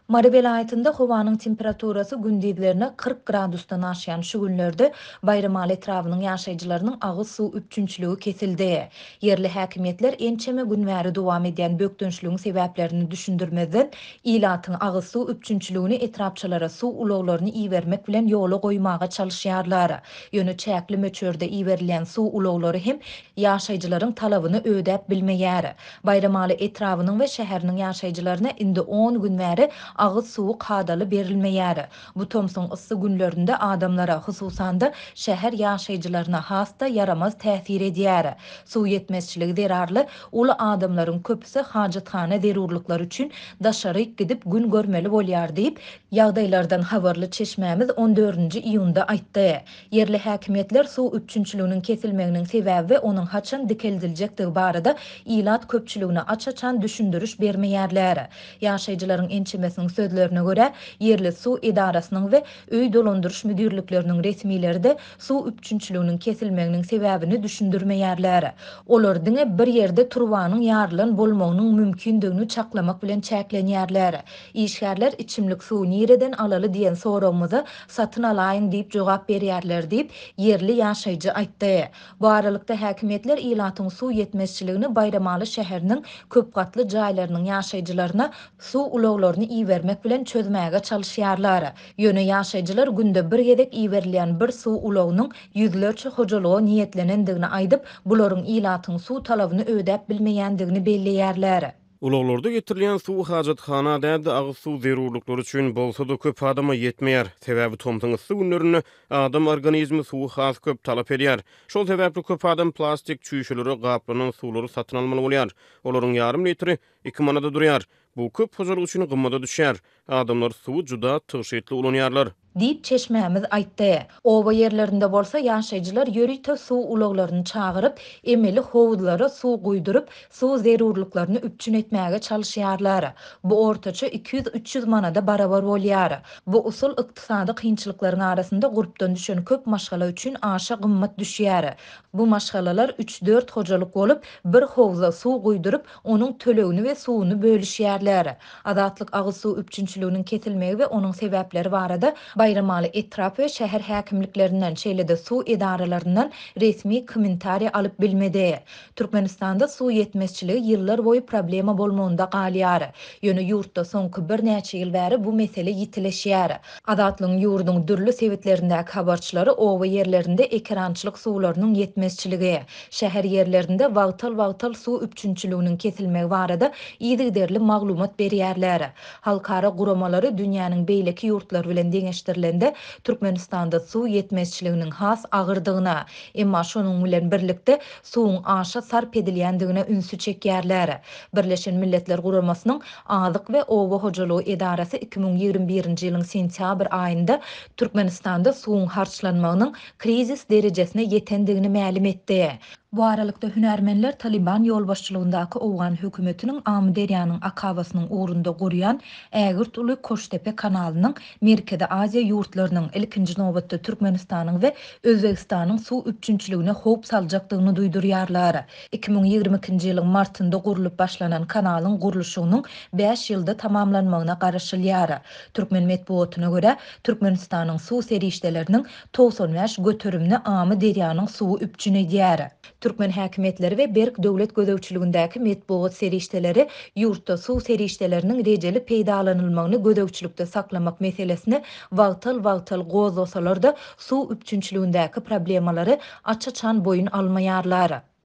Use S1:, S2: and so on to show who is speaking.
S1: Mary welaýatynda howanyň temperaturasy gündizlerine 40 gradusdan aşýan şu günlerde Baýramaly etrabynyň ýaşaýjylarynyň agyz suw üpjünçiligi kesildi. Ýerli häkimiýetler ençeme gün bäri dowam edýän bökdençligiň sebäplerini düşündirmezden, ilatyň agyz suw üpjünçiligini etrapçalara suw ulaglaryny ibermek bilen ýola goýmaga çalyşýarlar. Ýöne çäkli möçberde iberilýän suw ulaglary hem ýaşaýjylaryň talabyny ödäp bilmeýär. Baýramaly etrabynyň we şäheriniň ýaşaýjylaryna indi on gün bäri agyz suwy kadaly berilmeýär. Bu tomsuň yssy günlerinde adamlara, hususan-da, şäher ýaşaýjylaryna has-da ýaramaz täsir edýär. Suw ýetmezçiligi zerarly uly adamlaryň köpüsi hajathana zerurlyklary üçin daşaryk gidip gün görmeli bolýar diýip, ýagdaýlardan habarly çeşmämiz on dördünji iýunda aýtdy. Ýerli häkimiýetler suw üpjünçiliginiň kesilmeginiň sebäbi we onuň haçan dikeldiljekdigi barada ilat köpçüligine aç-açan düşündiriş bermeýärler. Ýaşaýjylaryň ençemesiniň sözlerine görä, ýerli suw edarasynyň we öý dolandyryş müdirlikleriniň resmileri-de suw üpjünçiliginiň kesilmeginiň sebäbini düşündirmeýärler. Olar diňe bir ýerde turbanyň ýarylan bolmagynyň mümkindigini çaklamak bilen çäklenýärler. Işgärler içimlik suwy nireden alaly diýen soragymyza satyn alaýyň diýip jogap berýärler diýip, ýerli ýaşaýjy aýtdy. Bu aralykda, häkimiýetler ilatyň suw ýetmezçiligini Baýramaly şäheriniň köp gatly jaýlarynyň ýaşaýjylaryna suw ulaglaryny ibermek bilen çözmäge çalyşýarlar. Ýöne ýaşaýjylar günde bir gezek iberilýän bir suw ulagynyň ýüzlerçe hojalyga niýetlenendigini aýdyp, bularyň ilatyň suw talabyny ödäp bilmeýändigini belleýärler.
S2: Ulaglarda getirilýän suw hajathana däl-de, agyz suw zerurlyklary üçin bolsa-da köp adama ýetmeýär. Sebäbi tomsuň yssy günlerinde adam organizmi suwy has köp talap edýär. Şol sebäpli köp adam plastik çüýşelere gaplanan suwlary satyn almaly bolýar. Olaryň ýarym litri iki manada durýar. Bu köp hojalyk üçin gymmada düşýär. Adamlar suwy juda tygşytly ulanýarlar.
S1: Diýip, çeşmämiz aýtdy. Oba ýerlerinde bolsa ýaşaýjylar ýörite suw ulaglaryny çagyryp, emeli howuzlara suw guýduryp, suw zerurlyklaryny üpjün etmäge çalyşýarlar. Bu ortaça 200-300 manada barabar bolýar. Bu usul ykdysady kynçylyklaryň arasynda gurpdan düşen köp maşgala üçin aşa gymmat düşýär. Bu maşgalalar üç-dört hojalyk bolup, bir howza suw guýduryp, onuň tölegini we suwuny bölüşýärler. Azatlyk agyz suw üpjünçiliginiň kesilmegi we onuň sebäpleri barada Baýramaly etrap we şäher häkimliklerinden, şeýle-de suw edaralaryndan resmi kommentariý alyp bilmedi. Türkmenistanda suw ýetmezçiligi ýyllar boýy problema bolmagynda galýar. Ýöne ýurtda soňky birnäçe ýyl bäri bu mesele ýitileşýär. Azatlygyň ýurduň dürli sebitlerindäki habarçylary oba ýerlerinde ekerançylyk suwlarynyň ýetmezçiligi, şäher ýerlerinde wagtal-wagtal suw üpjünçiliginiň kesilmegi barada yzygiderli maglumat berýärler. Halkara guramalary dünýäniň beýleki ýurtlary bilen deňeşdirilende Türkmenistanda suw ýetmezçiliginiň has agyrdygyna, emma şonuň bilen birlikde suwuň aşa sarp edilýändigine ünsi çekýärler. Birleşen Milletler Guramasynyň Azyk we oba hojalygy edarasy 2021-nji ýylyň sentýabr aýynda Türkmenistanda suwuň harçlanmagynyň krizis derejesine ýetendigini mälim etdi. Bu aralykda, hünärmenler Talyban ýolbaşçylygyndaky owgan hökümetiniň Amyderýanyň akabasynyň ugrunda gurýan ägirt uly Koştepe kanalynyň Merkezi Aziýa ýurtlarynyň, ilkinji nobatda Türkmenistanyň we Özbegistanyň suw üpjünçiligine howp saljakdygyny duýdurýarlar. 2022-nji ýylyň martynda gurlup başlanan kanalyň gurluşygynyň bäş ýylda tamamlanmagyna garaşylýar. Türkmen metbugatyna görä, Türkmenistanyň suw serişdeleriniň 95 göterimini Amyderýanyň suwy üpjün edýär. Türkmen häkimiýetleri we berk döwlet gözegçiligindäki metbugat serişdeleri ýurtda suw serişdeleriniň rejeli peýdalanylmagyny gözegçilikde saklamak meselesini wagtal-wagtal gozgasalar-da, suw üpjünçiligindäki problemalary aç-açan boýun almaýarlar.